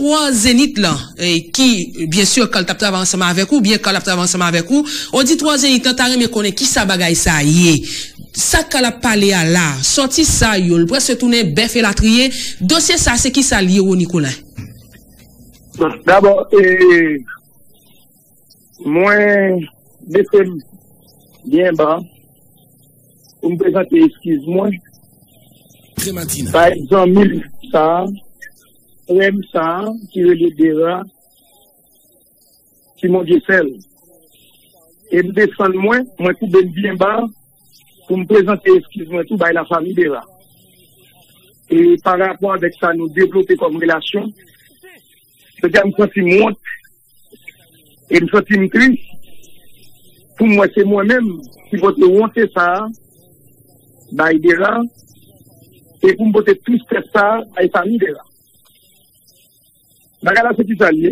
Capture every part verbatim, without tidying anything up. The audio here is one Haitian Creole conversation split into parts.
Twa Zenith lan, e, ki, byen si, Carl t ap travay ansanm avèk ou, byen Carl ap travay ansanm avèk ou, oditwa Zenith lan ta renmen konnen kisa bagay sa ye. Sa Carl ap pale a la, sòti sa yo, l prèske tounen bèf elatriye. Dosye sa, se kisa l ye, Rony Colin? Dabò, e, mwen, bese m byen ba pou m prezante eskiz mwen bay zanmi m sa a, frè m sa a, ki rele Dera, ki Bondye fè l. E m desann mwen, mwen koube m byen ba pou m prezante eskiz mwen tou bay lafanmi Dera. E pa rapò avèk sa nou devlope kòm relasyon, jodi a m santi m wont, e m santi m tris pou m wè se mwen menm ki pote wonte sa a bay Dera, e pou m pote tristès sa a bay fanmi Dera. Bagay la se kisa l ye?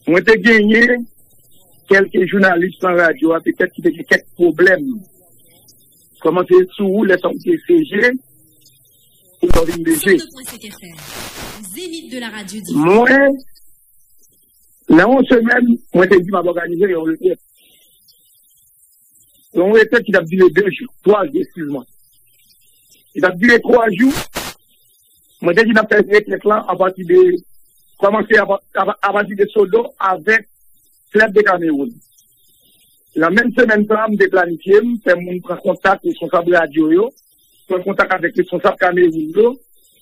Mwen te genyen kèlke jounalis nan radyo a, petèt ki te gen kèk pwoblèm. Kòmanse sou ou lè sa w te C G, pou w vin D G. Mwen, nan yon semèn, mwen te di m ap òganize yon retrèt. Yon retrèt ki t ap dire de jou, twa jou, eskiz mwen. Li t ap dire twa jou. Mwen te di n ap fè retrèt lan apati de, kòmanse apa-, apa-, apati de Sodo avèk Club de Cameroun. Nan menm semèn sa a, m te planifye, m fè moun pran kontak responsab radyo yo, pran kontak avèk responsab Kamewoun yo,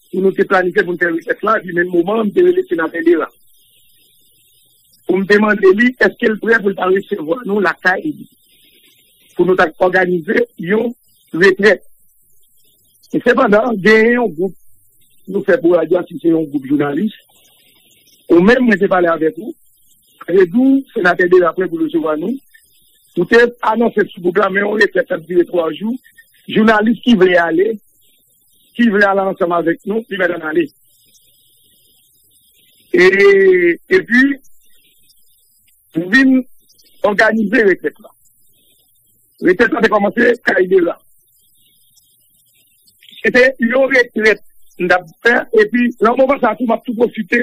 pou nou te planifye pou n fè retrèt lan, epi menm moman an, m te rele senatè Dera. Pou m te mande li, èske l prè pou l ta resevwa nou lakay li, pou nou ta òganize yon retrèt. E sepandan, genyen yon gwoup, nou fè pou radyo a, ki se yon gwoup jounalis. Ou menm, mwen te pale avèk ou. Mwen te di w, senatè Dera prè pou resevwa nou. Ou te anonse sou gwoup la, men yon retrèt k ap dire twa jou. Jounalis ki vle ale, ki vle ale ansanm avèk nou, li mèt ann ale. E, epi, nou vin òganize retrèt la. Retrèt la te kòmanse kay Dera. Se te yon retrèt m t ap fè, epi nan moman sa a tou, m ap tou pwofite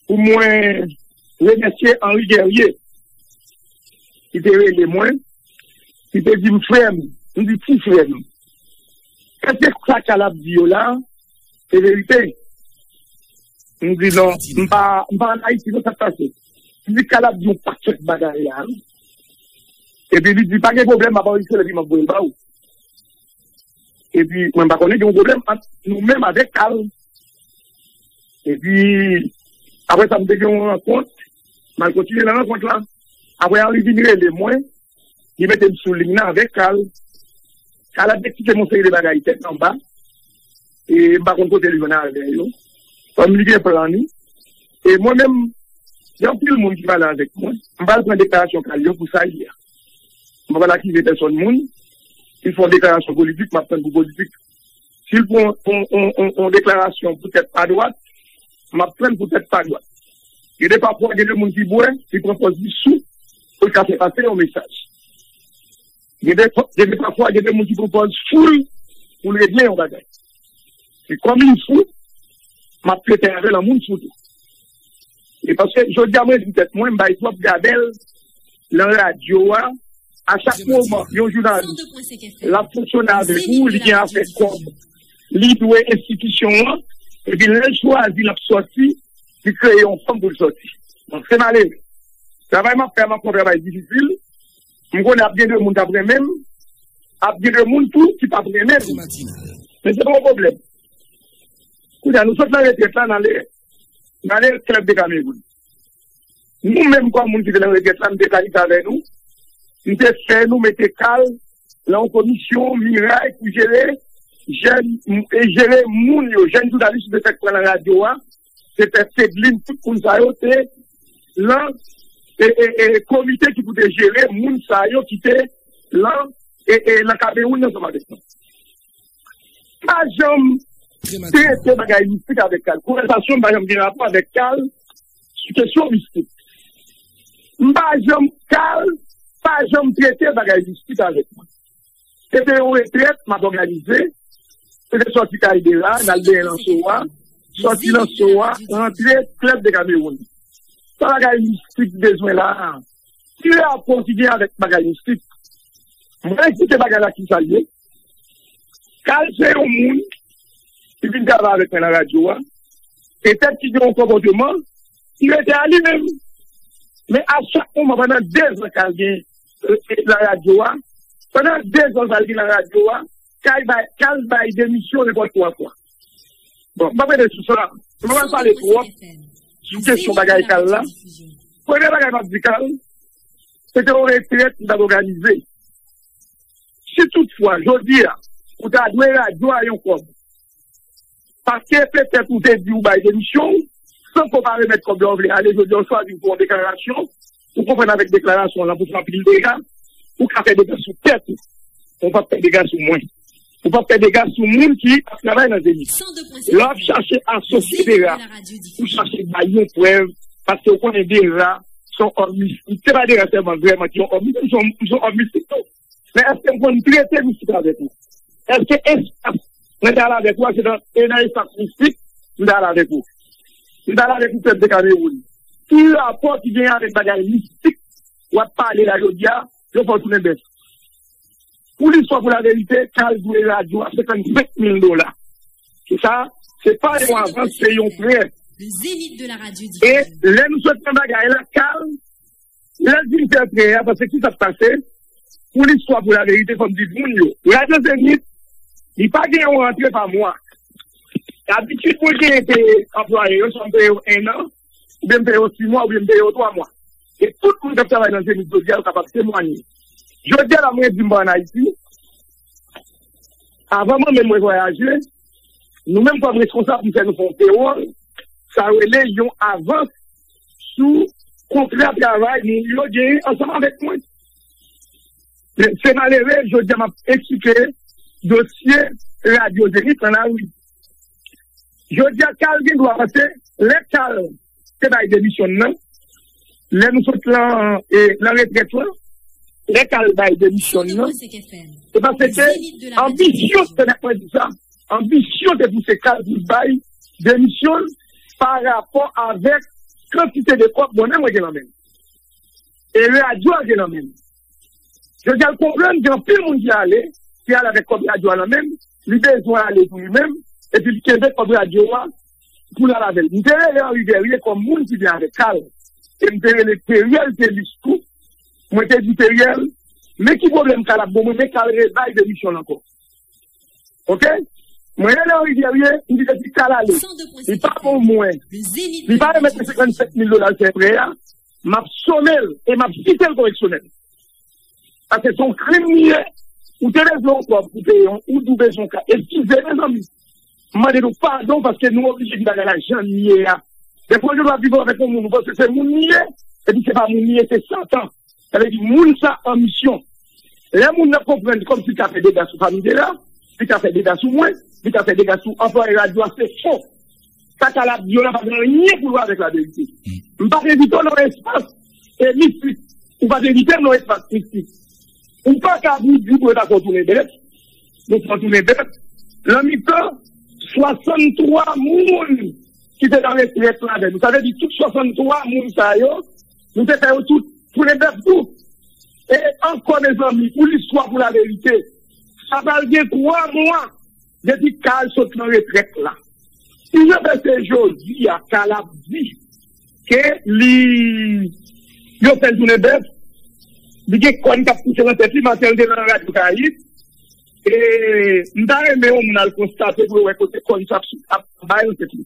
pou mwen remèsye Henri Guerrier, ki te rele mwen, ki te di m, "Frè m," m di, "Ti frè m, èske sa Carl ap di yo la, se verite?" M di, "Non, m pa, m pa ann Ayiti, non, sa k pase." M di, "Carl ap di yon pakèt bagay la, wi." Epi li di, "Pa gen pwoblèm, m ap anrejistre l epi m ap voye l ba ou." Epi, mwen, m pa konnen gen yon pwoblèm ant nou menm avèk Carl. Epi, apre sa, m te gen yon rankont, m al kontinye nan rankont la. Apre, Henri vin rele mwen, li mete m sou liy nan avèk Carl. Carl ap eksplike m yon seri de bagay tèt anba, e m pa konn kote l jwenn avè yo. Kòm li gen plan li, e mwen menm, gen anpil moun ki pale avèk mwen. M pral pran deklarasyon Carl yo pou sa l ye a. M pa pral akize pèsòn moun. Si l fè yon deklarasyon politik, m ap tann pou politik. Si l pran yon, yon, yon, yon deklarasyon poutèt padwat, m ap tann poutèt padwat. Gen de pafwa, gen de moun ki bwè, li pran pòz li sou, pou l ka fè pase yon mesaj. Gen de, gen de pafwa, gen de moun ki pran pòz fou l pou l regle yon bagay. E kòm li fou, m ap trete avè l an moun fou tou. E paske jodi a mwen di tèt mwen, m bay twòp gabèl nan radyo a. A chak moman, yon jounalis, l ap fonksyone avèk ou, li gen afè kòb, li dwe enstitisyon an, epi lè l chwazi, l ap sòti, li kreye yon fòm pou l sòti. Donk, se malere. Travay m ap fè a, m ap fè yon travay difisil. M konnen ap gen de moun k ap renmen m, ap gen de moun tou ki p ap renmen m. Men se pa yon pwoblèm. Kounye a, nou sot nan retrèt la, n ale, n ale Club de Cameroun. Nou menm, kòm moun ki te nan retrèt la, m te planifye avè nou, m te fè nou mete Carl nan yon komisyon miray pou jere jèn, e jere moun yo, jèn jounalis yo te fèk pran nan radyo a, se te Fedlin, tout moun sa yo te nan, e, e, e, komite ki pou te jere moun sa yo ki te nan, e, e, nan Kamewoun ansanm avèk nou. Pa janm trete bagay mistik avèk Carl. Konvèsasyon m pa janm gen rapò avèk Carl sou kesyon mistik. M pa janm, Carl pa janm trete bagay mistik avèk mwen. Se te yon retrèt m ap òganize. Se te sòti kay Dera, n al benyen nan Sowa. sòti nan Sowa, rantre klèb de Kamewoun. Sa bagay mistik bezwen la a? Ki rapò ki gen avèk bagay mistik? Mwen eksplike bagay la ki sa l ye. Kal se yon moun ki vin travay avèk mwen nan radyo a. Petèt ki gen yon konpòteman ki rete a li menm. Men a chak moman, pandan de zan Kal gen, e, e, nan radyo a, pandan de zan Kal gen nan radyo a, Kal bay, Kal bay demisyon nenpòt twa fwa. Bon, m p ap rete sou sa. M p ap pale twòp sou kesyon bagay Kal la. Premye bagay m ap di Kal, se te yon retrèt li t ap òganize. Si toutfwa, jodi a, ou ta dwe radyo a yon kòb, paske petèt ou te di ou bay demisyon w, san ke w pa remèt kòb la, w vle ale, jodi a w chwazi w fè yon deklarasyon, ou konprann avèk deklarasyon w lan pou fè anpil dega, ou ka fè dega sou tèt ou. Ou p ap fè dega sou mwen. Ou p ap fè dega sou moun ki ap travay nan Zenith. Lè w ap chache asosye Dera, ou chache bay yon prèv, paske w konnen Dera se yon òm mistik. Se pa Dera sèlman vrèman ki yon òm mistik, m se yon, m se yon òm mistik tou. Men èske m konn trete mistik avèk ou? Èske espas mwen te al avèk ou a, se nan, e nan espas mistik m te al avèk ou? M te al avèk ou pèp de Kamewoun. Ki rapò ki gen avèk bagay mistik w ap pale la jodi a, yo fè w tounen bèf? Pou listwa, pou laverite, Kal dwe radyo a senkannsenk mil dola. Se sa, se pa yon avans, se yon prè. E lè nou sot nan bagay la, Kal, lè l di m fè prè a, paske ki sa k pase? Pou listwa, pou laverite, fò m di moun yo. Radyo Zenith, li pa gen yon rantre pa mwa. Dabitid, mwen genyen peye anplwaye yo, swa m peye yo en an, oubyen m peye yo sis mwa, oubyen m peye yo twa mwa. E tout moun k ap travay nan Zenith jodi a, yo kapab temwanye. Jodi a la, mwen di m pa ann Ayiti, avan mwen menm mwen vwayaje, nou menm kòm reskonsab, nou fè nou fè yon pewòl, sa rele yon avans sou kontra travay moun yo genyen ansanm avèk mwen. Men se malere, jodi a m ap eksplike dosye Radyo Zenith nan lari. Jodi a, Kal gen dwa, paske lè Kal te bay demisyon l nan, lè nou sot lan, e, nan retrèt lan, lè Kal bay demisyon l nan, se paske anbisyon, se nèk mwen di sa, anbisyon te pouse Kal pou l bay demisyon l pa rapò avèk kantite de kòb bonè mwen gen nan men m. E radyo a gen nan men l. Jodi a, l konprann gen anpil moun ki ale, ki ale avèk kòb radyo a nan men l, li bezwen ale pou li menm, epi l kenbe kòb radyo a pou l al avè l. M te rele Henri Guerrier kòm moun ki vin avèk Kal. E m te rele Teriel Thelus tou. Mwen te di Teriel, men ki pwoblèm Kal ap bon mwen, men Kal rebay demisyon l ankò. Oke? Mwen rele Henri Guerrier, m di depi Kal ale, li pa bon mwen, li pa remèt mwen senkannsenk mil dola l fè prè a, m ap some l e m ap site l koreksyonèl. Paske se yon krim li ye. Ou te bezwen yon kòb pou peye yon, ou di w bezwen yon ka. Eskize, mezanmi. M mande nou padon paske nou oblije di bagay la jan li ye a. Dèfwa, ou ap viv avèk yon moun, ou panse se moun li ye, epi se pa moun li ye, se Satan. Sa vle di, moun sa an misyon. Lè moun nan konprann kòmsi l ka fè dega sou fanmi de la, li ka fè dega sou mwen, li ka fè dega sou anplwaye radyo a, se fo. Sa Kal ap di yo la pa gen anyen pou l wè avèk laverite. M pa t envite w nan espas e mistik. Ou pa t envite m nan espas mistik. Ou pa ka pou di pou yo ta fè w tounen bèt. Nou fè w tounen bèt. Nan mitan swasanntwa moun ki te nan retrèt la avè nou. Sa vle di tout swasanntwa moun sa yo, nou te fè yo tout tounen bèt tou. E ankò, mezanmi, pou listwa, pou laverite, sa pral gen twa mwa depi Kal sot nan retrèt la. Si jan se jodi a Kal ap di ke li, yo fè l tounen bèf, li gen kòn k ap pouse nan tèt li, maten l te nan Radyo Karayib, e m ta renmen yon moun al konstate pou yo wè kote kòn sa ap, ap bay nan tèt li.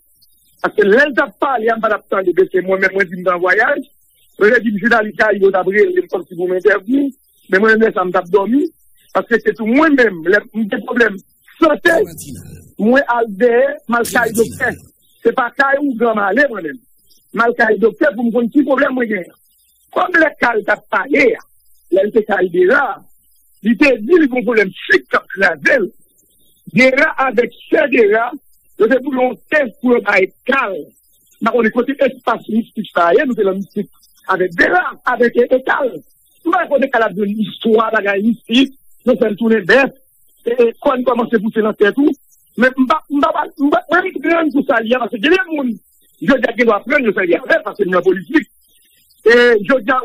Paske lè l t ap pale a, m pa t ap tande, men se mwen menm, mwen di m t an vwayaj, mwen te di m jounalis Karayib yo t ap rele m kòmsi pou m entèvyou, men mwen menm lè sa a m t ap dòmi, paske se tou mwen menm, lè m gen pwoblèm sante, mwen al dèyè, m al kay doktè. Se pa kay ougan m ale mwen menm. M al kay doktè pou m konn ki pwoblèm mwen genyen. Kòm lè Kal t ap pale a, lè l te kay Dera, li te di li gen yon pwoblèm fik k ap kraze l. Dera avèk sè Dera, yo te boule yon tèz pou yo bay Kal. M pa konnen kote espas mistik sa a ye, nou te nan mistik avèk Dera, avèk e, e Kal. M pa konnen Kal ap jwenn istwa bagay mistik, yo fè l tounen bèf, e, e kòn kòmanse pouse nan tèt ou. Men m pa, m pa, m pa, mwen m pran pou sa li a, paske gen de moun, jodi a gen dwa pran yo fè li avè, paske li nan politik. E jodi a,